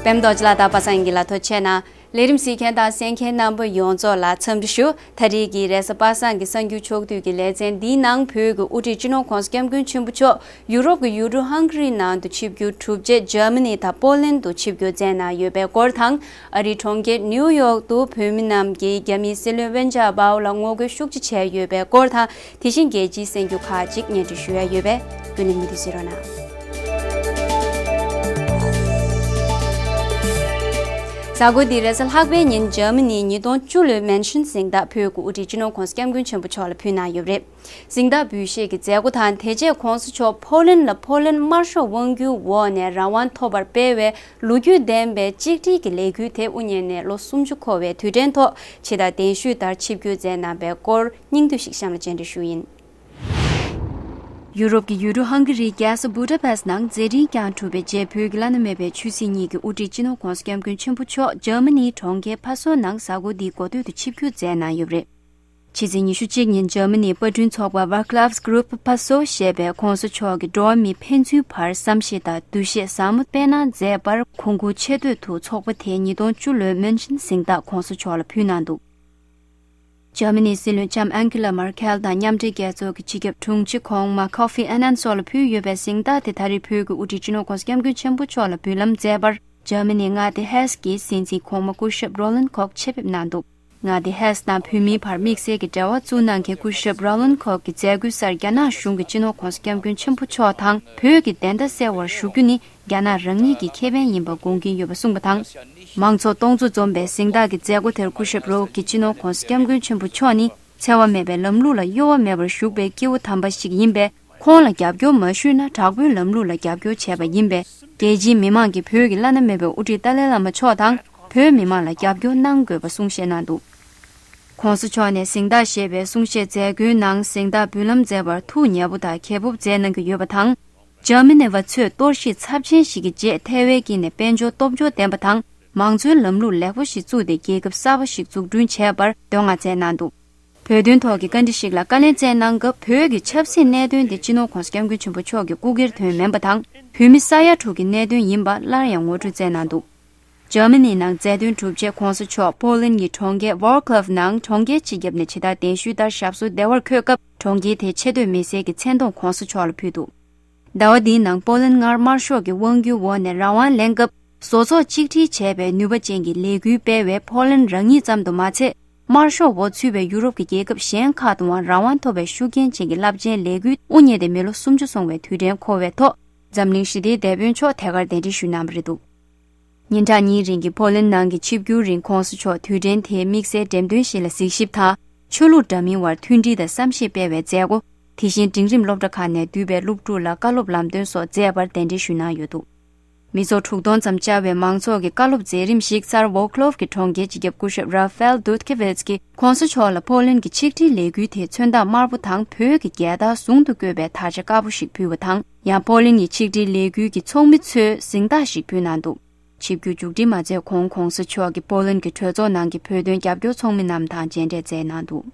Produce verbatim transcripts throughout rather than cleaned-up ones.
པད་མ་རྡོ་རྗེ་ལགས་དང་པ་སངས་དབྱངས་སྐྱིད་ལགས་ཐུགས་རྗེ་གནང་། ལས་རིམ་གཟིགས་མཁན་དང་གསན་མཁན་རྣམ་པ་ཡོངས་རྫོགས་ལ་འཚམས་འདྲི་ཞུ། ད་རེས་ཀྱི་རེས་གཟའ་པ་སངས་ཀྱི་གསར་འགྱུར་ཕྱོགས་བསྡུས་ཀྱི་ལེ་ཚན་འདིའི་ནང་བོད་ཀྱི་དབུ་ཁྲིད་སྤྱི་ནོར་༸གོང་ས་༸སྐྱབས་མགོན་ཆེན་པོ་མཆོག་ཡུ་རོབ་ཀྱི་ཡུལ་གྲུ་ཧང་གྷ་རི་ནང་དུ་ཆིབས་བསྒྱུར་གྲུབ་རྗེས་འཇར་མ་ནི་དང་པོ་ལན་དུ་ཆིབས་བསྒྱུར་མཛད་གནང་ཡོད་པའི་སྐོར་དང་། ཨ་རིའི་གྲོང་ཁྱེར་ནིའུ་ཡོག་ཏུ་བོད་མི་རྣམས་ཀྱིས་རྒྱ་མིའི་སྲིད་བློན་ཝེན་ཅཱ་པའོ་ལ་ངོ་རྒོལ་ཤུགས་ཆེ་བྱས་ཡོད་པའི་སྐོར་དང་། དེ་བཞིན་རྒྱལ་སྤྱིའི་གསར་འགྱུར་ཁག་ཅིག་སྙན་སྒྲོན་ཞུ་ཡ་ཡོད་པས་ཀུན་གླེང་མུ་མཐུད་གཟིགས་རོགས་གནང་། གཟའ་འཁོར་འདིའི་རེས་གཟའ་ལྷག་པའི་ཉིན་འཇར་མ་ནིའི་ཉིས་སྟོང་བཅུ་ལོའི་མན་ཤན་གཟེངས་རྟགས་བོད་ཀྱི་དབུ་ཁྲིད་སྤྱི་ནོར་༸གོང་ས་༸སྐྱབས་མགོན་ཆེན་པོ་མཆོག་ལ་ཕུལ་གནང་ཡོད་པ་རེད། གཟེངས་རྟགས་འབུལ་བཞེས་ཀྱི་མཛད་སྒོ་དང་། དེ་རྗེས་༸གོང་ས་མཆོག་ཕོ་ལན་ལ་ཕོ་ལན་དམར་ཤོག་དབང་སྒྱུར་འོག་ནས་རང་དབང་ཐོབ་པར་སྤེལ་བའི་ལོ་རྒྱུས་ལྡན་པའི་གཅིག་སྒྲིལ་གྱི་ལས་འགུལ་དེ་དབུ་བརྙེས་ནས་ལོ་སུམ་ཅུ་འཁོར་བའི་དུས་དྲན་ཐོག་ཕྱི་ཟླ་གདན་ཞུས་ལྟར་ཆིབས་བསྒྱུར་མཛད་གནང་བའི་སྐོར་སྙིང་བསྡུས་ཤིག་གཤམ་ལ་སྤྱན་འདྲེན་ཞུ་ཡིན། ཡུ་རོབ་ཀྱི་ཡུལ་གྲུ་ཧང་གྷ་རིའི་རྒྱལ་ས་བུ་ད་པེ་སི་ནང་མཛད་འཕྲིན་བསྐྱངས་གྲུབ་པའི་རྗེས་བོད་ཀྱི་བླ་ན་མེད་པའི་ཆོས་སྲིད་གཉིས་ཀྱི་དབུ་ཁྲིད་སྤྱི་ནོར་༸གོང་ས་༸སྐྱབས་མགོན་ཆེན་པོ་མཆོག་འཇར་མ་ནིའི་གྲོང་ཁྱེར་ཕ་སོ་ནང་གཟའ་འཁོར་འདིའི་འགོ་སྟོད་དུ་ཆིབས་བསྒྱུར་མཛད་གནང་ཡོད་པ་རེད། ཕྱི་ཚེས་ཉི་ཤུ་གཅིག་ཉིན་འཇར་མ་ནིའི་པར་སྐྲུན་ཚོགས་པ་Václav Group Passau ཞེས་པས་༸གོང་ས་མཆོག་གིས་འགྲོ་བ་མི་ཕན་ཚུན་བར་བསམ་ཤེས་དང་འདུ་ཤེས་ཟབ་མོ་སྤེལ་གནང་མཛད་པར་གོང་བཀུར་ཆེ་བསྟོད་དུ་ཚོགས་པ་དེས་ཉིས་སྟོང་བཅུ་ལོའི་མན་ཤན་གཟེངས་རྟགས་༸གོང་ས་མཆོག་ལ་ཕུལ་གནང་འདུག་འཇར་མ་ནིའི་སྲིད་བློན་ལྕམ་ཨན་ཁེ་ལ་མར་ཁེལ་དང་མཉམ་འབྲེལ་རྒྱལ་ཚོགས་ཀྱི་སྤྱི་ཁྱབ་དྲུང་ཆེ་གོང་མ་ཁོ་ཧྥི་ཨན་ནན་སོགས་ལ་ཕུལ་ཡོད་པའི་གཟེངས་རྟགས་དེ་ད་རེས་བོད་ཀྱི་དབུ་ཁྲིད་སྤྱི་ནོར་༸གོང་ས་༸སྐྱབས་མགོན་ཆེན་པོ་མཆོག་ལ་འབུལ་ལམ་མཛད་པར་འཇར་མ་ནིའི་མངའ་སྡེ་ཧེས་ཀྱི་སྲིད་འཛིན་གོང་མ་སྐུ་ཞབས་རོ་ལན་ཁོག་ཆེད་ཕེབས་གནང་འདུག་མངའ་སྡེ་ཧེས་དང་བོད་མིའི་བར་དམིགས་བསལ་གྱི་འབྲེལ་བ་བཙུགས་གནང་མཁན་སྐུ་ཞབས་རོ་ལན་ཁོག་གི་མཛད་སྒོའི་སར་རྒྱ་ནག་གཞུང་གིས་སྤྱི་ནོར་༸གོང་ས་༸སྐྱབས་མགོན་ཆེན་པོ་མཆོག་དང་བོད་ཀྱི་བདེན་མཐའ་གསལ་བར་ཞུ་རྒྱུ་ནི་རྒྱ་ནག་རང་ཉིད་ཀྱི་ཁེ་ཕན་ཡིན་པ་དགོངས་ཀྱིན་ཡོད་པ་གསུངས་པ་དང་། མང་ཚོགས་སྟོང་ཚོ་འཛོམས་པའི་གཟེངས་རྟགས་ཀྱི་མཛད་སྒོ་དེར་སྐུ་ཞབས་རོག་གིས་སྤྱི་ནོར་༸གོང་ས་༸སྐྱབས་མགོན་ཆེན་པོ་མཆོག་ནི་འཚེ་བ་མེད་པའི་ལམ་ལུགས་ལ་གཡོ་བ་མེད་པར་ཞུགས་པའི་སྐྱེས་བུ་དམ་པ་ཞིག་ཡིན་པས། ཁོང་ལ་རྒྱབ་སྐྱོར་མ་ཞུས་ན་དྲག་པོའི་ལམ་ལུགས་ལ་རྒྱབ་སྐྱོར་བྱས་པ་ཡིན་པས། རྒྱལ་སྤྱིའི་མི་མང་གིས་བོད་ཀྱི་བླ་ན་མེད་པའི་དབུ་ཁྲིད་ཏཱ་ལའི་བླ་མ་མཆོག་དང་བོད་མི་མང་ལ་རྒྱབ་སྐྱོར་གནང་དགོས་པ་གསུང་བཤད་གནང་འདུག ༸གོང་ས་མཆོག་ནས་གཟེངས་རྟགས་ཞེས་པའི་གསུང་བཤད་མཛད་སྒོའི་ནང་གཟེངས་རྟགས་འབུལ་ལམ་མཛད་པར་ཐུགས་ཉེ་པོ་དང་གྱེས་ཕུབ་མཛད་གནང་གི་ཡོད་པ་དང་། འཇར་མ་ནི་བ་ཚོས་གཏོར་བཤིག་ཚབས་ཆེན་ཞིག་གི་རྗེས་ཐའེ་ཝན་དཀྱིལ་ནས་དཔལ་འབྱོར་སྟོབས་འབྱོར་ལྡན་པ་དང་མང་གཙོའི་ལམ་ལུགས་ལེགས་པོ་ཞིག་བཙུགས་ཏེ་རྒྱལ་ཁབ་གསར་པ་ཞིག་འཛུགས་སྐྲུན་བྱས་པར་བསྟོད་བསྔགས་མཛད་གནང་འདུག་བོད་དོན་ཐོག་གི་བཀའ་འདྲི་ཞིག་ལ་བཀའ་ལན་སྩལ་གནང་སྐབས་བོད་ཀྱི་ཆབ་སྲིད་གནད་དོན་དེ་སྤྱི་ནོར་༸གོང་ས་༸སྐྱབས་མགོན་ཆེན་པོ་མཆོག་གི་སྐུ་སྒེར་དོན་མིན་པ་དང་བོད་མི་ས་ཡ་དྲུག་གི་གནད་དོན་ཡིན་པ་སླར་ཡང་ངོ་སྤྲོད་མཛད་གནང་འདུག་འཇར་མ་ནི་ནང་མཛད་དོན་གྲུབ་རྗེས་༸གོང་ས་མཆོག་པོ་ལན་གྱི་གྲོང་ཁྱེར་Wrocław ནང་གྲོང་ཁྱེར་སྤྱི་ཁྱབ་ནས་ཇི་ལྟར་གདན་ཞུས་ལྟར་ཞབས་སོར་བདེ་བར་འཁོད་སྐབས་གྲོང་ཁྱེར་དེའི་ཆེ་བསྟོད་མི་སེར་གྱི་མཚན་མདོག་༸གོང་ས་མཆོག་ལ་ཕུལ་འདུག་ཟླ་བ་འདིའི་ནང་པོ་ལན་སྔར་དམར་ཤོག་གི་དབང་སྒྱུར་འོག་ནས་རང་དབང་ལེན་སྐབས་བཟོ་ཚོགས་གཅིག་སྒྲིལ་བྱས་པའི་ནུས་པ་ཅན་གྱི་ལས་འགུལ་སྤེལ་བས་པོ་ལན་རང་ཉིད་ཙམ་དུ་མ་ཚད། དམར་ཤོག་འོག་ཚུད་པའི་ཡུ་རོབ་ཀྱི་རྒྱལ་ཁབ་གཞན་ཁག་ཏུའང་རང་དབང་ཐོབ་པའི་ཤུགས་རྐྱེན་ཅན་གྱི་རླབས་ཆེན་ལས་འགུལ་དབུ་བརྙེས་ཏེ་མི་ལོ་སུམ་ཅུ་སོང་བའི་དུས་དྲན་འཁོར་བའི་ཐོག་འཛམ་གླིང་ཞི་བདེའི་དེད་དཔོན་མཆོག་ཐད་ཀར་གདན་འདྲེན་ཞུས་གནང་བ་རེད་འདུག་ཉིན་གྲངས་གཉིས་རིང་གི་པོ་ལན་ནང་གི་ཆིབས་བསྒྱུར་རིང་༸གོང་ས་མཆོག་དུས་དྲན་དེའི་དམིགས་བསལ་འགྲེམས་སྟོན་ཞིག་ལ་གཟིགས་ཞིབ་དང་། ཆོས་ལུགས་འདྲ་མིན་དབར་མཐུན་སྒྲིལ་དང་བསམ་ཤེས་སྤེལ་བའི་མཛད་སྒོ། དེ་བཞིན་འབྲིང་རིམ་སློབ་གྲྭ་ཁག་ནས་བསྡུས་པའི་སློབ་ཕྲུག་ལ་བཀའ་སློབ་ལམ་སྟོན་སོགས་མཛད་པར་གདན་འདྲེན་ཞུས་གནང་ཡོད་འདུག་མི་ཚོགས་དྲུག་སྟོང་ཙམ་བཅར་བའི་མང་ཚོགས་ཀྱི་བཀའ་སློབ་མཛད་རིམ་ཞིག་སར་ཝོ་ཀློབ་ཀྱི་གྲོང་ཁྱེར་སྤྱི་ཁྱབ་སྐུ་ཞབས་Rafael Dutkiewicz་གྱིས་༸གོང་ས་མཆོག་ལ་པོ་ལན་གྱི་ཆིག་སྒྲིལ་ལས་འགུལ་དེའི་མཚོན་རྟགས་དམར་པོ་དང་བོད་ཀྱི་རྒྱལ་དར་ཟུང་དུ་བཀོད་པའི་དར་ཆ་དཀར་པོ་ཞིག་ཕུལ་བ་དང་། ཡང་པོ་ལན་གྱི་ཆིག་སྒྲིལ་ལས་འགུལ་གྱི་ཚོགས་མི་ཚོས་གཟེངས་རྟགས་ཤིག་ཕུལ་གནང་འདུག་ཆིབས་བསྒྱུར་མཇུག་སྒྲིལ་མ་མཛད་གོང་༸གོང་ས་མཆོག་གིས་པོ་ལན་གྱི་གྲོས་ཚོགས་ནང་གི་བོད་དོན་རྒྱབ་སྐྱོར་ཚོགས་མི་རྣམས་དང་མཇལ་འཕྲད་མཛད་གནང་འདུག་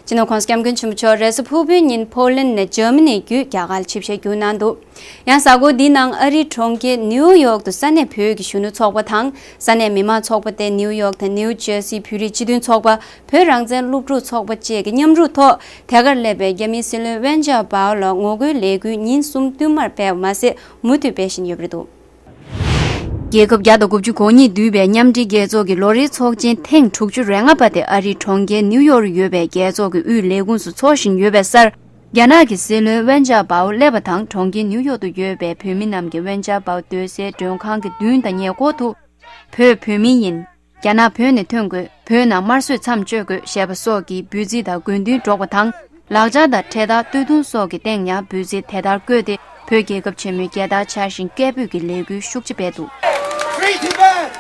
སྤྱི་ནོར་༸གོང་ས་༸སྐྱབས་མགོན་ཆེན་པོ་མཆོག་རེས་གཟའ་ཕུར་བུའི་ཉིན་པོ་ལན་ནས་འཇར་མ་ནི་བརྒྱུད་རྒྱ་གར་ལ་ཆིབས་ཞལ་བསྒྱུར་གནང་འདུག་ཡང་གཟའ་འཁོར་འདིའི་ནང་ཨ་རིའི་གྲོང་ཁྱེར་ནིའུ་ཡོག་ཏུ་ས་གནས་བོད་ཀྱི་གཞོན་ནུ་ཚོགས་པ་དང་ས་གནས་མི་མང་ཚོགས་པ་སྟེ་ནིའུ་ཡོག་དང་ནིའུ་ཇར་སི་བོད་རིགས་སྤྱི་མཐུན་ཚོགས་པ། བོད་རང་བཙན་སློབ་ཕྲུག་ཚོགས་པ་བཅས་ཀྱི་མཉམ་རུབ་ཐོག་དེ་གར་སླེབས་པའི་རྒྱ་མིའི་སྲིད་བློན་ཝེན་ཅཱ་པའོ་ལ་ངོ་རྒོལ་ལས་འགུལ་ཉིན་གསུམ་བསྟུད་མར་སྤེལ་བ་མ་ཟད་མུ་མཐུད་སྤེལ་བཞིན་ཡོད་པ་རེད་འདུག་རྒྱལ་ཁབ་བརྒྱ་དང་དགུ་བཅུ་གོ་གཉིས་འདུས་པའི་མཉམ་འབྲེལ་རྒྱལ་ཚོགས་ཀྱི་ལོ་རེའི་ཚོགས་ཆེན་ཐེངས་དྲུག་ཅུ་རེ་ལྔ་པ་དེ་ཨ་རིའི་གྲོང་ཁྱེར་ནིའུ་ཡོག་ཡོད་པའི་རྒྱལ་ཚོགས་ཀྱི་དབུས་ལས་ཁུངས་སུ་འཚོགས་བཞིན་ཡོད་པའི་སར། རྒྱ་ནག་གི་སྲིད་བློན་ཝེན་ཅཱ་པའོ་སླེབས་པ་དང་། གྲོང་ཁྱེར་ནིའུ་ཡོག་ཏུ་ཡོད་པའི་བོད་མི་རྣམས་ཀྱིས་ཝེན་ཅཱ་པའོ་སྡོད་སའི་མགྲོན་ཁང་གི་མདུན་དང་ཉེ་འཁོར་དུ། བོད་བོད་མི་ཡིན། རྒྱ་ནག་བོད་ནས་ཐོན་དགོས། བོད་ནང་དམར་གསོད་མཚམས་གཅོད་དགོས་ཞེས་པ་སོགས་ཀྱི་འབོད་ཚིག་དང་དགོས་འདུན་སྒྲོག་པ་དང་། ལག་ཆ་དང་འཕྲེད་དར་སྟོད་ཐུང་སོགས་ཀྱི་སྟེང་ཡང་འབོད་ཚིག་དེ་ལྟར་བཀོད་དེ། བོད་རྒྱལ་ཁབ་ཆེན་མོའི་རྒྱལ་དར་འཕྱར་བཞིན་སྐད་འབོད་ཀྱི་ལས་འགུལ་ཤུགས་ཆེ་སྤེལ་འདུག Free Tibet!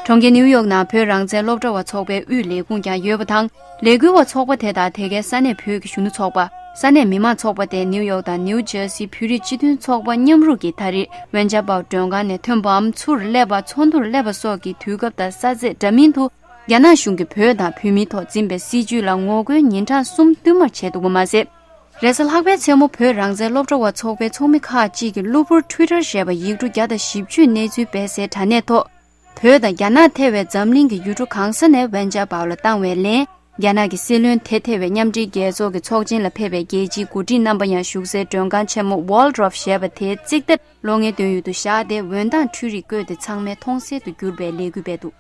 གྲོང་ཁྱེར་ནིའུ་ཡོག་ནང་བོད་རང་བཙན་སློབ་གྲྭ་བ་ཚོགས་པའི་དབུས་ལས་ཁུངས་ཀྱང་ཡོད་པ་དང་། ལས་འགུལ་བ་ཚོགས་པ་དེ་དང་དེ་གའི་ས་གནས་བོད་ཀྱི་གཞོན་ནུ་ཚོགས་པ། ས་གནས་མི་མང་ཚོགས་པ་སྟེ་ནིའུ་ཡོག་དང་ནིའུ་ཇར་སི་བོད་རིགས་སྤྱི་མཐུན་ཚོགས་པ་མཉམ་རུབ་ཀྱིས་ད་རེས་ཝེན་ཅཱ་པའོ་མགྲོན་ཁང་ནས་ཐོན་པའམ་ཚུར་སླེབས་པ། ཚོགས་འདུར་སླེབས་པ་སོགས་ཀྱི་དུས་སྐབས་དང་ས་ཚད་འདྲ་མིན་དུ། རྒྱ་ནག་གཞུང་གིས་བོད་དང་བོད་མིའི་ཐོག་འཛིན་པའི་སྲིད་བྱུས་ལ་ངོ་རྒོལ་ཉིན་གྲངས་གསུམ་བསྟུད་མར་བྱས་འདུག་པ་མ་ཟད། རེས་གཟའ་ལྷག་པའི་མཚན་མོ་བོད་རང་བཙན་སློབ་གྲྭ་བ་ཚོགས་པའི་ཚོགས་མི་ཁག་ཅིག་གིས་གློ་བུར་Twitter་ཞེས་པ་ཡིག་འབྲུ་བརྒྱ་དང་བཞི་བཅུའི་གནས་ཚུལ་སྤེལ་སའི་དྲ་གནས་ཐོག་བོད་དང་རྒྱ་ནག་ཐེ་བའི་འཛམ་གླིང་གི་ཡུལ་གྲུ་གང་ས་ནས་ཝེན་ཅཱ་པའོ་ལ་བཏང་བའི་ལན། རྒྱ་ནག་གི་སྲིད་བློན་དེ་ཐེ་བའི་མཉམ་འབྲེལ་རྒྱལ་ཚོགས་ཀྱི་ཚོགས་ཆེན་ལ་ཕེབས་པའི་རྒྱལ་སྤྱིའི་འགོ་ཁྲིད་རྣམ་པ་ཡང་བཞུགས་སའི་མགྲོན་ཁང་ཆེན་མོ་Waldorf ཞེས་པ་དེའི་རྩིག་ཐེབས་གློག་བརྙན་སྟོན་ཡུལ་དུ་བཞག་སྟེ། འོད་མདངས་འཕྲུལ་རིག་བཀོད་དེ་ཚང་མས་མཐོང་གསལ་དུ་གྱུར་པའི་ལས་འགུལ་སྤེལ་འདུག་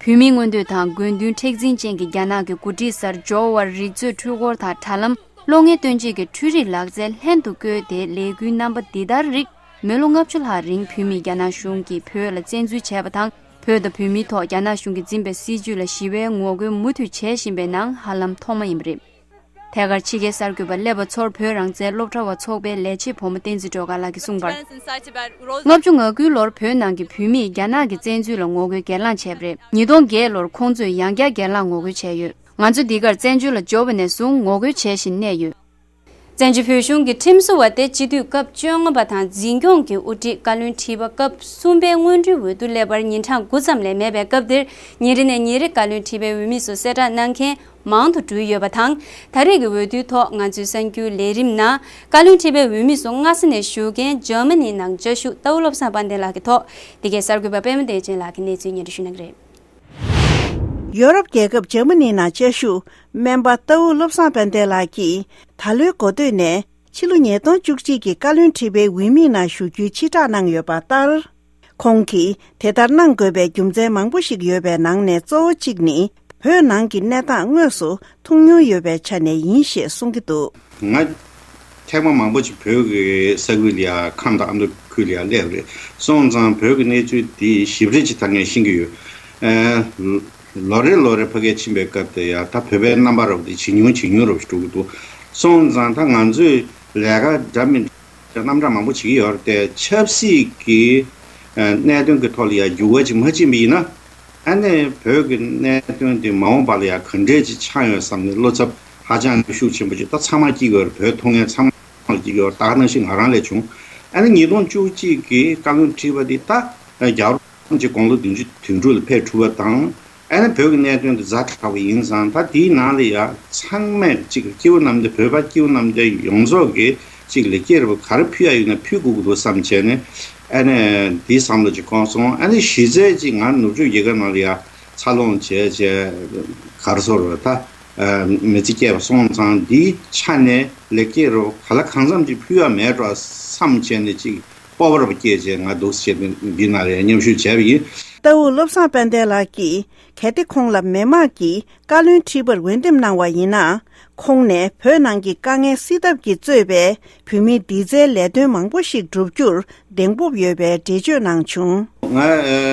བོད་མིའི་མངོན་འདོད་དང་དགོས་འདུན་མཁྲེགས་འཛིན་ཅན་གྱི་རྒྱ་ནག་གི་འགོ་ཁྲིད་གསར་འབྱོར་བར་རིག་མཛོད་འཕྲུལ་འཁོར་དང་དྲ་ལམ། གློག་བརྙན་སྟོན་ཆེད་ཀྱི་འཕྲུལ་རིག་ལག་རྩལ་ལྷན་དུ་བཀོལ་ཏེ། ལས་འགུལ་རྣམ་པ་འདི་ལྟར་རིགས། མི་ལོ་ལྔ་བཅུ་ལྷག་རིང་བོད་མིས་རྒྱ་ནག་གཞུང་གིས་བོད་ལ་བཙན་འཛུལ་བྱས་པ་དང་། བོད་དང་བོད་མིའི་ཐོག་རྒྱ་ནག་གཞུང་གིས་འཛིན་པའི་སྲིད་བྱུས་ལ་ཞི་བའི་ངོ་རྒོལ་མུ་མཐུད་བྱེད་བཞིན་པའི་ནང་ཧ་ལམ་ཐོག་མ་ཡིན་པ་རེད། ཐད་ཀར་ཕྱི་རྒྱལ་གསར་འགོད་པ་སླེ་པ་ཚོར་བོད་རང་བཙན་སློབ་གྲྭ་བ་ཚོགས་པའི་ལས་བྱེད་བུ་མོ་བསྟན་འཛིན་སྒྲོལ་དཀར་ལགས་ཀྱིས་གསུངས་པར། ལྔ་བཅུ་ང་དགུའི་ལོར་བོད་ནང་གི་བོད་མིས་རྒྱ་ནག་གི་བཙན་འཛུལ་ལ་ངོ་རྒོལ་སྒེར་ལངས་བྱས་པ་རེད། ཉིས་སྟོང་བརྒྱད་ལོར་ཁོང་ཚོས་ཡང་བསྐྱར་སྒེར་ལངས་ངོ་རྒོལ་བྱས་ཡོད། ང་ཚོ་འདི་གར་བཙན་བྱོལ་ལ་འབྱོར་བ་ནས་བཟུང་ངོ་རྒོལ་བྱས་བཞིན་གནས་ཡོད། བཙན་བྱོལ་བོད་གཞུང་གི་ཁྲིམས་བཟོ་བ་སྟེ་སྤྱི་འཐུས་སྐབས་བཅོ་ལྔ་པ་དང་འཛིན་སྐྱོང་གི་དབུ་ཁྲིད་བཀའ་བློན་ཁྲི་པ་སྐབས་གསུམ་པའི་སྔོན་འགྲོའི་འོས་བསྡུ་སླེབས་པར་ཉིན་གྲངས་དགུ་ཙམ་ལས་མེད་པའི་སྐབས་འདིར། ཉིན་རེ་ནས་ཉིན་རེ་བཀའ་བློན་ཁྲི་པའི་འོས་མི་ཚོ་གསལ་བསྒྲགས་གནང་མཁན་མང་དུ་འགྲོ་ཡོད་པ་དང་། ད་རེས་ཀྱི་འོས་བསྡུའི་ཐོག་ང་ཚོའི་གསར་འགྱུར་ལས་རིམ་ནང་། བཀའ་བློན་ཁྲི་པའི་འོས་མི་ཚོ་སྔ་ས་ནས་ཞུགས་མཁན་འཇར་མ་ནི་ནང་བཅའ་བཞུགས་རྟའུ་བློ་བཟང་དཔལ་ལྡན་ལགས་ཀྱི་ཐོག་འདི་གའི་གསར་འགོད་པ་པད་མ་བདེ་ཆེན་ལགས་ཀྱིས་གནས་ཚུལ་སྙན་སྒྲོན་ཞུ་གནང་གི་རེད། ཡོ་རོབ་རྒྱལ་ཁབ་འཇར་མ་ནི་ནང་བཅའ་བཞུགས་སྨན་པ་རྟའུ་བློ་བཟང་དཔལ་ལྡན་ལགས་ཀྱིས། ད་ལོའི་འགོ་སྟོད་ནས་ཕྱི་ལོ་ཉིས་སྟོང་བཅུ་གཅིག་གི་བཀའ་བློན་ཁྲི་པའི་འོས་མིའི་ནང་ཞུགས་རྒྱུའི་ཕྱིར་བསྒྲགས་གནང་ཡོད་པ་ལྟར། ཁོང་གིས་དེ་ལྟར་གནང་དགོས་པའི་རྒྱུ་མཚན་མང་པོ་ཞིག་ཡོད་པའི་ནང་ནས་གཙོ་བོ་གཅིག་ནི། བོད་ནང་གི་གནས་སྟངས་དངོས་སུ་མཐོང་མྱོང་ཡོད་པའི་ཆ་ནས་ཡིན་ཞེས་གསུང་གི་འདུག་ང་ཐེངས་མ་མང་པོ་ཅིག་བོད་ཀྱི་ས་ཁུལ་ལ་ཡ་ཁམས་དང་ཨ་མདོ་ཁུལ་ལ་ཡ་སླེབས་རེད། སོང་ཙང་བོད་ཀྱི་གནས་ཚུལ་འདི་ཞིབ་རེ་ཅིག་ད་ངས་ཤེས་ཀྱི་ཡོད། ཨ། ལོ་རེ་ལོ་རེ་ཕ་གིར་ཕྱིན་པའི་སྐབས་དེ་ཡ་ད་བོད་པའི་རྣམ་པ་རོབ་དེ་ཇེ་ཉུང་ཇེ་ཉུང་རོབ་ཅིག་འགྲོ་གི་འདུག་སོང་ཙང་ད་ང་ཚོས་ལས་ཀ་འདྲ་མི་འདྲ་རྣམ་གྲངས་མང་པོ་བྱེད་ཀྱི་ཡོད་རེད་དེ། ཆབ་སྲིད་ཀྱི་ཨ་གནད་དོན་གྱི་ཐོག་ལ་ཡ་འགྱུར་བ་ཅིག་མ་ཕྱིན་པ་ཡིན་ན། ཨ་ནི་བོད་ཀྱི་གནད་དོན་དེ་མ་འོངས་པ་ལ་ཡང་ག་འདྲས་ཅིག་ཆགས་ཡོང་བསམ་ནས་བློ་འཚབ་ཧ་ཅང་གི་ཤུགས་ཆེན་པོ་ཅིག་ད་ཚང་མ་སྐྱེ་གི་ཡོད་རེད། བོད་མཐོང་མཁན་ཚང་མ་ལ་སྐྱེ་གི་ཡོད་རེད། ད་ག་ནང་བཞིན་ང་རང་ལ་བྱུང་། ཨ་ནི་ཉིས་སྟོང་བཅུ་གཅིག་གི་བཀའ་བློན་ཁྲི་པ་འདི་ད་རྒྱལ་བ་རིན་པོ་ཆེ་དགུང་ལོ་བདུན་ཅུ་དོན་དྲུག་ལ་ཕེབས་གྲུབ་པ་དང་། ཨ་ནི་བོད་ཀྱི་གནད་དོན་དེ་ཛ་དྲག་པ་ཡིན་ཙང་ད་དེའི་ནང་ལ་ཡང་ཚང་མས་ཅིག་སྐྱེ་བོ་རྣམས་དེ་བོད་པ་སྐྱེ་བོ་རྣམས་དེ་ཡོངས་རྫོགས་ཀྱིས་ཅིག་ལེགས་སྐྱེས་རེ་བ་ག་རེ་ཕུལ་ཡ་ཡོད་ན་ཕུལ་དགོས་ཀྱི་འདུག་བསམ་བྱས་ནས། ཨ་ནི་དེའི་བསམ་བློ་ཅིག་འཁོར་སོང་། ཨ་ནི་གཞི་རྩའི་ཅིག་ང་ནུབ་ཕྱོགས་རྒྱལ་ཁབ་ནང་ལ་ཡ་འཚར་ལོངས་བྱས་བྱས་ག་རེ་ཟེར་རེད་ད། མི་ཚེ་སྐྱེལ་བ་སོང་ཙང་འདིའི་ཆ་ནས་ལེགས་སྐྱེས་རེ་བ་ག་ལ་གང་འཚམ་ཅིག་ཕུལ་ཡ་མེད་འགྲོ་བསམ་བྱས་ནས་ཅིག་སྤོབས་པ་རེ་བ་སྐྱེས་བྱས་ང་འདུག་སེ་བྱས་ནས་འདི་ནང་ལ་ཡ་མཉམ་ཞུགས་བྱས་པ་ཡིན། རྟའུ་བློ་བཟང་དཔལ་ལྡན་ལགས་ཀྱིས། གལ་ཏེ་ཁོང་ལ་མི་མང་གིས་བཀའ་བློན་ཁྲི་པར་འོས་འདེམས་གནང་བ་ཡིན་ན། ཁོང་ནས་བོད་ནང་གི་དཀའ་ངལ་སེལ་ཐབས་ཀྱིས་གཙོས་པའི་བོད་མིའི་དུས་ཚོད་ལས་དོན་མང་པོ་ཞིག་བསྒྲུབ་རྒྱུར་གདེང་སྤོབས་ཡོད་པའི་འགྲེལ་བརྗོད་གནང་བྱུང་། ང་ཨ་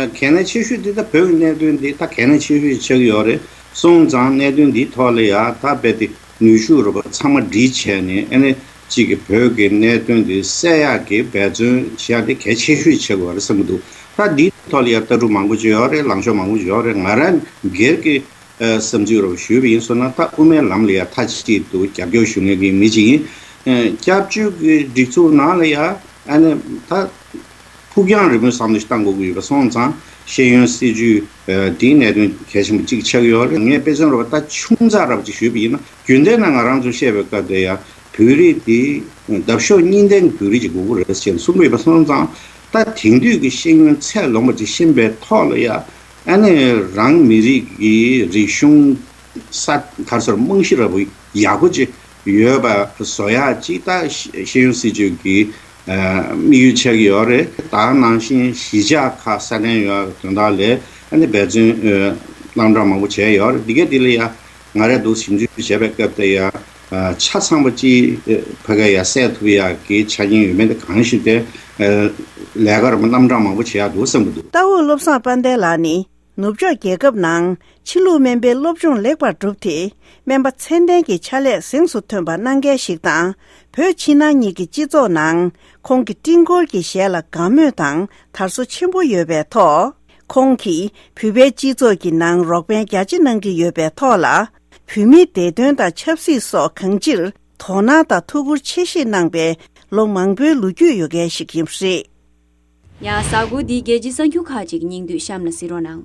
གལ་གནད་ཆེ་ཤོས་འདི་ད་བོད་ཀྱི་གནད་དོན་འདི་ད་གལ་གནད་ཆེ་ཤོས་ཆགས་ཀྱི་ཡོད་རེད། སོང་ཙང་གནད་དོན་འདིའི་ཐོག་ལ་ཡ་ད་རྦད་དེ་ནུས་ཤུགས་རེ་བ་ཚང་མ་སྒྲིལ་བྱས་ནས། ཨ་ནི་གཅིག་གི་བོད་ཀྱི་གནད་དོན་འདི་སེལ་ཡག་གི་འབད་བརྩོན་བྱེད་ཡག་དེ་གལ་ཆེ་ཤོས་ཆགས་ཀྱི་ཡོད་རེད་བསམ་གྱི་འདུག་ད་འདིའི་ཐོག་ལ་ཡ་ལྟ་གྲུབ་མང་པོ་ཅིག་ཡོད་རེད། ལངས་ཕྱོགས་མང་པོ་ཅིག་ཡོད་རེད། ང་རང་སྒེར་གྱི་ཨ་བསམ་ཚུལ་རེ་བ་ཞུས་པ་ཡིན་སོང་ན། ད་དབུ་མའི་ལམ་ལ་ཡ་མཐའ་གཅིག་ཏུ་རྒྱབ་སྐྱོར་ཞུ་མཁན་གྱི་མི་ཅིག་ཡིན། ཨ་སྐྱབས་བཅོལ་གྱི་སྒྲིག་འཛུགས་ནང་ལ་ཡ་ཨ་ནི་ད་ཕུགས་རྒྱང་རིང་པོའི་བསམ་བློ་ཞིག་བཏང་དགོས་ཀྱི་ཡོད་པ་སོང་ཙང་། ཤེས་ཡོན་སྲིད་བྱུས་ཨ་འདིའི་གནད་དོན་གལ་ཆེན་པོ་གཅིག་ཆགས་ཀྱི་ཡོད་རེད། ངས་དཔེ་མཚོན་རེ་བ་ད་ཆུང་ཙག་རེ་བ་ཅིག་ཞུས་པ་ཡིན་ན། རྒྱུན་ལྡན་ནང་ང་རང་ཚོས་བཤད་པའི་སྐབས་དེ་ཡ་བོད་རིགས་དེ་འདབ་གཤོག་གཉིས་ལྡན་བོད་རིགས་ཅིག་དགོས་ཀྱི་རེད་ཅེས་གསུངས་པ་ཡིན་པ་སོང་ཙང་། ད་དེང་དུས་ཀྱི་ཤེས་ཡོན་ཚད་ལོངས་པ་ཅིག་ཤེས་པའི་ཐོག་ལ་ཡ། ཨ་ནི་རང་མི་རིགས་ཀྱི་རིག་གཞུང་ས་ག་རེ་ཟེར་རྨང་གཞི་ར་བོ་ཡག་པོ་ཅིག་ཡོད་པ་བཟོ་ཡག་ཅིག་ད་ཤེས་ཡོན་སྲིད་བྱུས་ཀྱི་ཨ་དམིགས་ཡུལ་ཆགས་ཀྱི་ཡོད་རེད། ད་ག་ནང་བཞིན་གཞིས་ཆགས་ཁག་སྲ་བརྟན་ཡོང་ཡག་གི་དོན་དག་ལ་ཨ་ནི་འབད་བརྩོན་ཨ་རྣམ་གྲངས་མང་པོ་བྱས་ཡོད་རེད། འདི་ག་འདི་ལ་ཡ་ང་རས་འདུག་ཞིབ་འཇུག་བྱས་པའི་སྐབས་དེ་ཡ་ཆ་ཚང་པ་ཅིག་ཕ་ག་ཡ་གསལ་ཐུབ་ཡག་གི་ཆ་རྐྱེན་ཡོད་མེད་དེ་གང་ཞིག་དེ་ལས་ཀ་ར་མ་རྣམ་གྲངས་མང་པོ་བྱེད་ཡག་འདུག་བསམ་གྱི་འདུག་རྟའུ་བློ་བཟང་དཔལ་ལྡན་ལགས་ནི། ནུབ་ཕྱོགས་རྒྱལ་ཁབ་ནང་ཕྱི་ལུགས་སྨན་པའི་སློབ་སྦྱོང་ལེགས་པར་བསྒྲུབས་ཏེ། སྨན་པ་ཚད་ལྡན་གྱི་ཕྱག་ལས་གཟེངས་སུ་ཐོན་པ་གནང་མཁན་ཞིག་དང་། བོད་ཕྱི་ནང་གཉིས་ཀྱི་སྤྱི་ཚོགས་ནང་ཁོང་གི་སྤྲིན་འཁོར་གྱི་གཞས་ལ་དགའ་མོས་དང་དར་སོ་ཆེན་པོ་ཡོད་པའི་ཐོག་ཁོང་གིས་བོད་པའི་སྤྱི་ཚོགས་ཀྱི་ནང་རོགས་ཕན་རྒྱ་ཆེ་གནང་གི་ཡོད་པའི་ཐོག་ལ། བོད་མིའི་བདེ་དོན་དང་ཆབ་སྲིད་སོགས་གང་ཅིར་དོ་སྣང་དང་ཐུགས་ཁུར་ཆེ་བཞེས་གནང་པའི་ལོ་མང་པོའི་ལོ་རྒྱུས་ཡོད་མཁན་ཞིག་ཡིན་པ་རེད། ཡང་གཟའ་འཁོར་འདིའི་རྒྱལ་སྤྱིའི་གསར་འགྱུར་ཁག་ཅིག་སྙིང་བསྡུས་གཤམ་ལ་གཟིགས་རོགས་གནང་།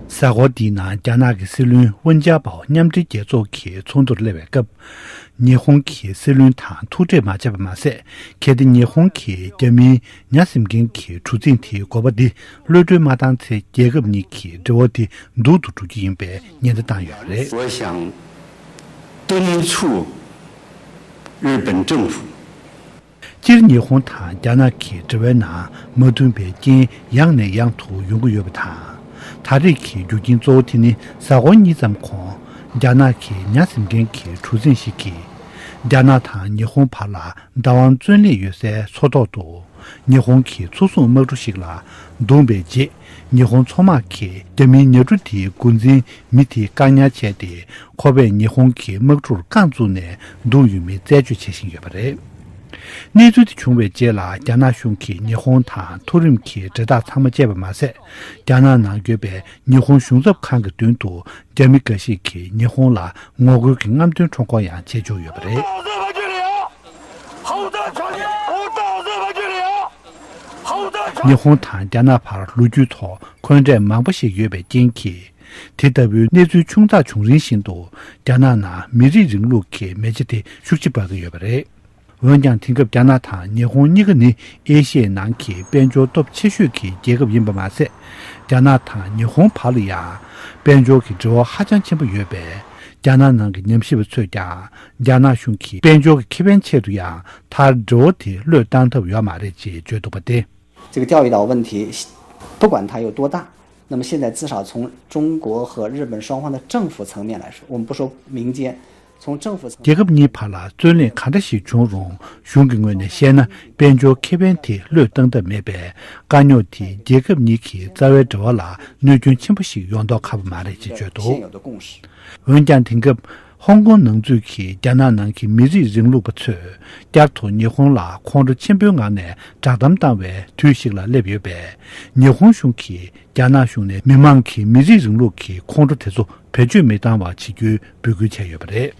གཟའ་འཁོར་འདིའི་ནང་རྒྱ་ནག་གི་སྲིད་བློན་ཝུན་ཅཱ་པའོ་མཉམ་འབྲེལ་རྒྱལ་ཚོགས་ཀྱི་ཚོགས་འདུར་སླེབས་པའི་སྐབས། ཉི་ཧོང་གི་སྲིད་བློན་དང་ཐུག་འཕྲད་མ་བྱས་པ་མ་ཟད། གལ་ཏེ་ཉི་ཧོང་གིས་རྒྱ་མིའི་ཉ་ཟིན་མཁན་གྱི་གྲུ་གཟིངས་དེའི་འགོ་པ་འདི་གློད་གྲོལ་མ་བཏང་ཚེ། རྒྱལ་ཁབ་གཉིས་ཀྱི་འབྲེལ་བ་དེ་སྡུག་ཏུ་འགྲོ་རྒྱུ་ཡིན་པའི་ཉེན་བརྡ་བཏང་ཡོད་པ་རེད། 我想敦促日本政府 སྤྱིར་ཉི་ཧོང་དང་རྒྱ་ནག་གི་འབྲེལ་བའི་ནང་མ་མཐུན་པའི་རྐྱེན་ཡང་ནས་ཡང་དུ་ཡོང་གི་ཡོད་པ་དང་། ད་རེས་ཀྱི་རྒྱུ་རྐྱེན་གཙོ་བོ་དེ་ནི། གཟའ་འཁོར་གཉིས་ཙམ་གོང་རྒྱ་ནག་གི་ཉ་ཟིན་མཁན་གྱི་གྲུ་གཟིངས་ཤིག་གིས། རྒྱ་ནག་དང་ཉི་ཧོང་བར་ལ་བདག་དབང་བརྩོན་ལེན་ཡོད་སའི་མཚོ་ཐོག་ཏུ། ཉི་ཧོང་གི་མཚོ་སྲུང་དམག་གྲུ་ཞིག་ལ་བརྡུངས་པའི་རྗེས། ཉི་ཧོང་མཚོ་དམག་གིས་རྒྱ་མིའི་ཉ་གྲུ་དེའི་འགོ་འཛིན་མི་དེ་བཀག་ཉར་བྱས་ཏེ། ཁོ་པས་ཉི་ཧོང་གི་དམག་གྲུར་རྐང་བཙུགས་ནས་བརྡུངས་ཡོད་མེད་རྩད་གཅོད་བྱེད་བཞིན་ཡོད་པ་རེད། གནས་ཚུལ་དེ་བྱུང་བའི་རྗེས་ལ། རྒྱ་ནག་གཞུང་གིས་ཉི་ཧོང་དང་མཐོ་རིམ་གྱི་འབྲེལ་ཐག་ཚང་མ་བཅད་པ་མ་ཟད། རྒྱ་ནག་ནང་ཡོད་པའི་ཉི་ཧོང་གཞུང་ཚབ་ཁང་གི་མདུན་དུ། རྒྱ་མི་འགའ་ཞིག་གིས་ཉི་ཧོང་ལ་ངོ་རྒོལ་གྱི་རྔམ་སྟོན་ཁྲོམ་སྐོར་ཡང་བྱེད་འཇུག་ཡོད་པ་རེད། ཉི་ཧོང་དང་རྒྱ་ནག་བར་ལོ་རྒྱུས་ཐོག་འཁོན་འགྲས་མང་པོ་ཞིག་ཡོད་པའི་རྐྱེན་གྱིས། དེ་ལྟ་བུའི་གནས་ཚུལ་ཆུང་ཙག་བྱུང་རིང་བཞིན་དུ། རྒྱ་ནག་ནང་མི་རིགས་རིང་ལུགས་ཀྱི་མེ་ལྕེ་དེ་ཤུགས་ཆེ་འབར་གྱི་ཡོད་པ་རེད། འོན་ཀྱང་། དེང་སྐབས་རྒྱ་ནག་དང་ཉི་ཧོང་གཉིས་ཀ་ནི་ཨེ་ཤི་ཡའི་ནང་གི་དཔལ་འབྱོར་སྟོབས་ཆེ་ཤོས་ཀྱི་རྒྱལ་ཁབ་ཡིན་པ་མ་ཟད། རྒྱ་ནག་དང་ཉི་ཧོང་བར་ལ་ཡང་དཔལ་འབྱོར་གྱི་འབྲེལ་བ་ཧ་ཅང་ཆེན་པོ་ཡོད་པས། རྒྱ་ནག་ནང་གི་ཉམས་ཞིབ་པ་ཚོས་ཀྱང་། རྒྱ་ནག་གཞུང་གིས་དཔལ་འབྱོར་གྱི་ཁེ་ཕན་ཆེད་དུ་ཡང་མཐར་འབྲེལ་བ་དེ་བློས་བཏང་ཐབས་ཡོད་མ་རེད་ཅེས་བརྗོད་འདུག་པ་སྟེ། 这个钓鱼岛问题，不管它有多大，那么现在至少从中国和日本双方的政府层面来说，我们不说民间，从政府层 རྒྱལ་ཁབ་གཉིས་བར་ལ་རྩོད་གླེང་ག་འདྲ་ཞིག་བྱུང་རུང་། གཞུང་གི་ངོས་ནས་བཤད་ན། དཔལ་འབྱོར་ཁེ་ཕན་དེ་བློས་བཏང་ཐབས་མེད་པས། དཀའ་རྙོག་དེས་རྒྱལ་ཁབ་གཉིས་ཀྱི་རྩ་བའི་འབྲེལ་བ་ལ་གནོད་སྐྱོན་ཆེན་པོ་ཞིག་ཡོང་མདོག་ཁ་པོ་མ་རེད་ཅེས་བརྗོད་འདུག། འོན་ཀྱང་། དེང་སྐབས་ཧོང་ཀོང་ནང་འཛུལ་གྱིས་རྒྱ་ནག་ནང་གི་མི་རིགས་རིང་ལུགས་པ་ཚོས་བསྐྱར་དུ་ཉི་ཧོང་ལ་ཁོང་ཁྲོ་ཆེན་པོའི་ངང་ནས་བསྒྲགས་གཏམ་བཏང་བའི་དུས་ཤིག་ལ་སླེབས་ཡོད་པས། ཉི་ཧོང་གཞུང་གིས་རྒྱ་ནག་གཞུང་ནས་མི་མང་གི་མི་རིགས་རིང་ལུགས་ཀྱི་ཁོང་ཁྲོ་དེ་ཚོ་བེད་སྤྱོད་མི་བཏང་བ་བྱེད་རྒྱུའི་འབོད་སྐུལ་བྱས་ཡོད་པ་རེད།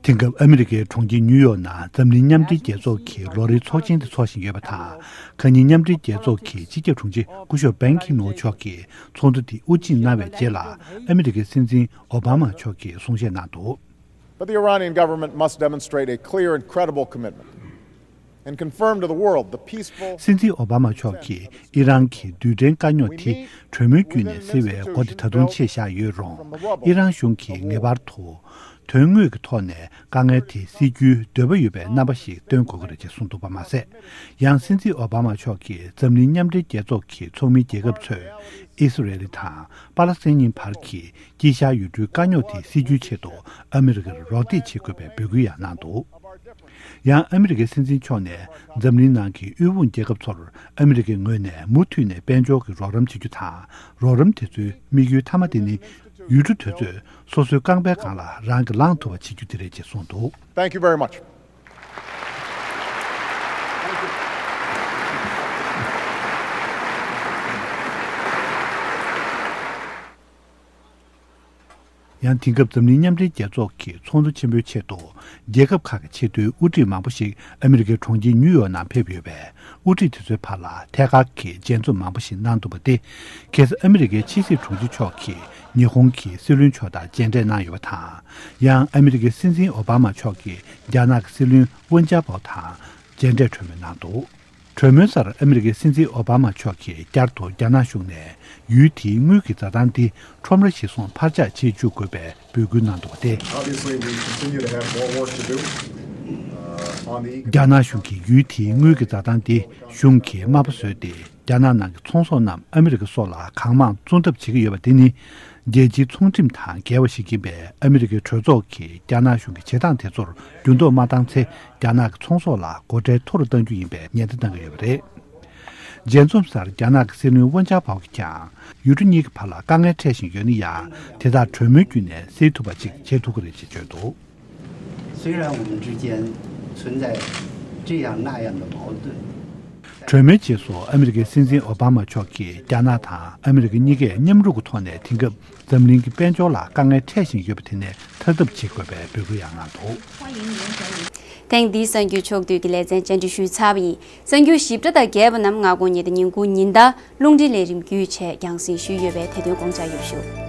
དེང་སྐབས་ཨ་མི་རི་ཀའི་གྲོང་ཁྱེར་ཉིའུ་ཡོག་ནང་འཛམ་གླིང་མཉམ་འབྲེལ་རྒྱལ་ཚོགས་ཀྱི་ལོ་རེའི་ཚོགས་ཆེན་དེ་འཚོགས་བཞིན་ཡོད་པ་དང་། ཁ་ཉིན་མཉམ་འབྲེལ་རྒྱལ་ཚོགས་ཀྱི་སྤྱི་ཁྱབ་དྲུང་ཆེ་སྐུ་ཞབས་པན་ཁི་མུན་མཆོག་གིས་ཚོགས་འདུ་དེ་དབུ་འབྱེད་གནང་བའི་རྗེས་ལ། ཨ་མི་རི་ཀའི་སྲིད་འཛིན་ཨོ་བྷ་མ་མཆོག་གིས་གསུང་བཤད་གནང་འདུག། But the Iranian government must demonstrate a clear and credible commitment and confirm to the world the peaceful སྲིད་འཛིན་ཨོ་བྷ་མ་མཆོག་གིས་ཨི་རན་གྱི་རྡུལ་ཕྲན་དཀའ་རྙོག་དེ་གྲོས་མོལ་བརྒྱུད་ནས་སེལ་བའི་སྒོ་དེ་ད་དུང་ཕྱེ་བཞག་ཡོད་རུང་། ཨི་རན་གཞུང་གིས་ངེས་པར་དུ་དོན་དངོས་ཀྱི་ཐོག་ནས་དཀའ་ངལ་དེ་སེལ་རྒྱུའི་འདོད་པ་ཡོད་པའི་རྣམ་པ་ཞིག་སྟོན་དགོས་ཀྱི་རེད་ཅེས་གསུངས་འདུག་པ་མ་ཟད། ཡང་སྲིད་འཛིན་ཨོ་བྷ་མ་མཆོག་གིས་འཛམ་གླིང་མཉམ་འབྲེལ་རྒྱལ་ཚོགས་ཀྱི་ཚོགས་མིའི་རྒྱལ་ཁབ་ཚོས་ཨི་སི་རེལ་དང་པ་ལ་སི་ཐན་གཉིས་བར་གྱི་དཀྱིལ་ཤར་ཡུལ་གྲུའི་དཀའ་རྙོག་དེ་སེལ་རྒྱུའི་ཆེད་དུ་ཨ་མི་རི་ཀར་རོགས་འདེགས་བྱེད་དགོས་པའི་འབོད་སྐུལ་ཡང་གནང་འདུག། ཡང་ཨ་མི་རི་ཀའི་སྲིད་འཛིན་མཆོག་ནས་འཛམ་གླིང་ནང་གི་དབུལ་ཕོངས་རྒྱལ་ཁབ་ཚོར་ཨ་མི་རི་ཀའི་ངོས་ནས་མུ་མཐུད་ནས་དཔལ་འབྱོར་གྱི་རོགས་རམ་བྱེད་རྒྱུ་དང་། རོགས་རམ་དེ་ཚོའི་དམིགས་ཡུལ་མཐའ་མ་དེ་ནི། ཡུལ་གྲུ་དེ་ཚོས་སོ་སོའི་རྐང་པའི་སྒང་ལ་རང་གིས་ལངས་ཐུབ་པ་བྱེད་རྒྱུ་དེ་རེད་ཅེས་གསུངས་འདུག། Thank you very much. ཡང་དེང་སྐབས་འཛམ་གླིང་མཉམ་འབྲེལ་རྒྱལ་ཚོགས་ཀྱི་ཚོགས་འདུ་ཆེན་པོའི་ཆེད་དུ། རྒྱལ་ཁབ་ཁག་གི་ཆེས་མཐོའི་དབུ་ཁྲིད་མང་པོ་ཞིག་ཨ་མི་རི་ཀའི་གྲོང་ཁྱེར་ཉིའུ་ཡོག་ནང་ཕེབས་ཡོད་པས། དབུ་ཁྲིད་དེ་ཚོའི་བར་ལ་ཐད་ཀར་གྱི་མཇལ་འཛོམས་མང་པོ་ཞིག་གནང་འདུག་པ་སྟེ། གལ་སྲིད་ཨ་མི་རི་ཀའི་ཕྱི་སྲིད་དྲུང་ཆེ་མཆོག་གིས་ཉི་ཧོང་གི་སྲིད་བློན་མཆོག་དང་མཇལ་འཕྲད་གནང་ཡོད་པ་དང་། ཡང་ཨ་མི་རི་ཀའི་སྲིད་འཛིན་ཨོ་བྷ་མ་མཆོག་གིས་རྒྱ་ནག་གི་སྲིད་བློན་ཝུན་ཅཱ་པའོ་དང་མཇལ་འཕྲད་གྲོས་མོལ་གནང་འདུག། གྲོས་མོལ་སར་ཨ་མི་རི་ཀའི་སྲིད་འཛིན་ཨོ་བྷ་མ་མཆོག་གིས་བསྐྱར་དུ་རྒྱ་ནག་གཞུང་ནས་ཡུལ་དེའི་དངུལ་གྱི་འཛའ་ཐང་འདི་ཁྲོམ་ར་གཞིར་བཟུང་འཕར་ཆག་བྱེད་བཅུག་དགོས་པའི་འབོད་སྐུལ་གནང་འདུག་སྟེ། Obviously, we continue to have more work to do, uh, on the economic. རྒྱ་ནག་གཞུང་གིས་ཡུལ་དེའི་དངུལ་གྱི་འཛའ་ཐང་འདི་གཞུང་གིས་མ་པ་བཟོས་ཏེ། རྒྱ་ནག་ནང་གི་ཚོང་ཟོག་རྣམས་ཨ་མི་རི་ཀ་སོགས་ལ་གང་མང་བཙོང་ཐབས་བྱེད་ཀྱི་ཡོད་པ་དེ་ནི། རྒྱལ་སྤྱིའི་ཚོང་ཁྲིམས་དང་འགལ་བ་ཞིག་ཡིན་པས། ཨ་མི་རི་ཀའི་གྲོས་ཚོགས་ཀྱིས་རྒྱ་ནག་གཞུང་གི་བྱེད་སྟངས་དེ་ཚོར་འགྱུར་ལྡོག་མ་བཏང་ཚེ། རྒྱ་ནག་གི་ཚོང་ཟོག་ལ་སྒོ་ཁྲལ་མཐོ་རུ་གཏང་རྒྱུ་ཡིན་པའི་ཉེན་བརྡ་གནང་གི་ཡོད་པ་རེད། མཇལ་འཛོམས་སར་རྒྱ་ནག་གི་སྲིད་བློན་ཝུན་ཅཱ་པའོ་གིས་ཀྱང་། ཡུལ་གྲུ་གཉིས་ཀྱི་བར་ལ་དཀའ་ངལ་འཕྲད་བཞིན་ཡོད་ན་ཡང་། དེ་དག་གྲོས་མོལ་བརྒྱུད་ནས་སེལ་ཐུབ་པ་ཅིག་བྱེད་ཐུབ་ཀྱི་རེད་ཅེས་བརྗོད་འདུག། 虽然我们之间存在这样那样的矛盾， གྲོས་མོལ་རྗེས་སུ་ཨ་མི་རི་ཀའི་སྲིད་འཛིན་ཨོ་བྷ་མ་མཆོག་གིས་རྒྱ་ནག་དང་ཨ་མི་རི་ཀ་གཉིས་ཀས་མཉམ་རུབ་ཀྱི་ཐོག་ནས་དེང་སྐབས་འཛམ་གླིང་གི་དཔལ་འབྱོར་ལ་དཀའ་ངལ་འཕྲད་བཞིན་ཡོད་པ་དེ་ནས་ཐར་ཐབས་བྱེད་དགོས་པའི་འབོད་སྐུལ་ཡང་གནང་འདུག། ཐེངས་འདིའི་གསར་འགྱུར་ཕྱོགས་བསྡུས་ཀྱི་ལེ་ཚན་བཅར་འདྲི་ཞུས་ཚར་བ་ཡིན། གསར་འགྱུར་ཞིབ་ཕྲ་དང་རྒྱས་པ་རྣམས་སྔ་དགོང་ཉིན་དང་ཉིན་གུང་ཉིན་ལྟར་རླུང་འཕྲིན་ལས་རིམ་བརྒྱུད་བཅས་རྒྱང་སྲིང་ཞུས་ཡོད་པས་དེ་དོན་དགོངས་འཇགས་ཡོད་ཞུ།